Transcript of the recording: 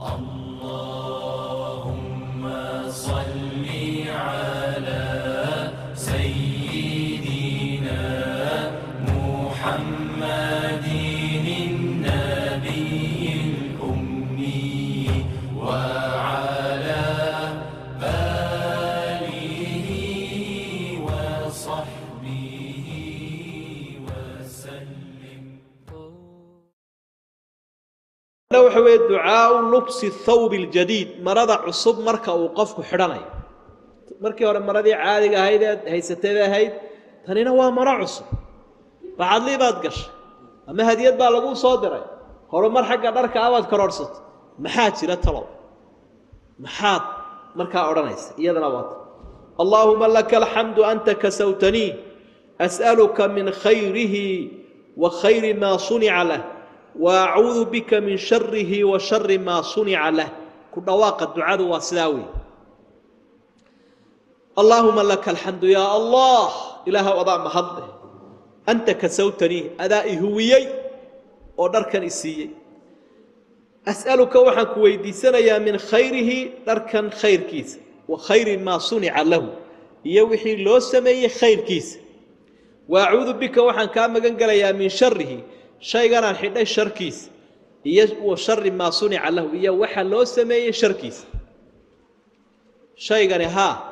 اللهم صل على سيدنا محمد النبي الأمي وعلى آله وصحبه وسلم. Waxa weeye ducaau lubsi thawbi aljadiid, marada cusub marka uu qofku xidhanayo. Markii hore maradii caadiga ahayd eed haysatay bay ahayd, tanina waa maro cusub. Bacadlii baad gashay ama hadiyad baa laguu soo diray, horumar xagga dharka abaad kororhsatay, maxaa jira talow? Maxaad markaa odhanaysa? Iyadana waata: allaahuma laka alxamdu anta kasawtanii, as'aluka min khayrihi wa khayri maa sunica lah, wa acuudu bika min sharihi wa shari maa sunica lah. Ku dhawaaqa ducadu waa sidaa wey: allaahuma laka alxamdu, yaa Allah, ilaahow adaa mahadleh, anta kasawtanii, adaa i huwiyey oo dharkan i siiyey, as'aluka, waxaan ku weydiisanayaa, min khayrihi, dharkan khayrkiisa, wa khayri maa sunica lahu, iyo wixii loo sameeyey khayrkiisa, wa acuudu bika, waxaan kaa magan gelayaa, min sharihi, shayganaan xidhay sharkiisa, iyo wa shari maa sunica lahu, iyo waxa loo sameeyey sharkiisa. Shaygani haa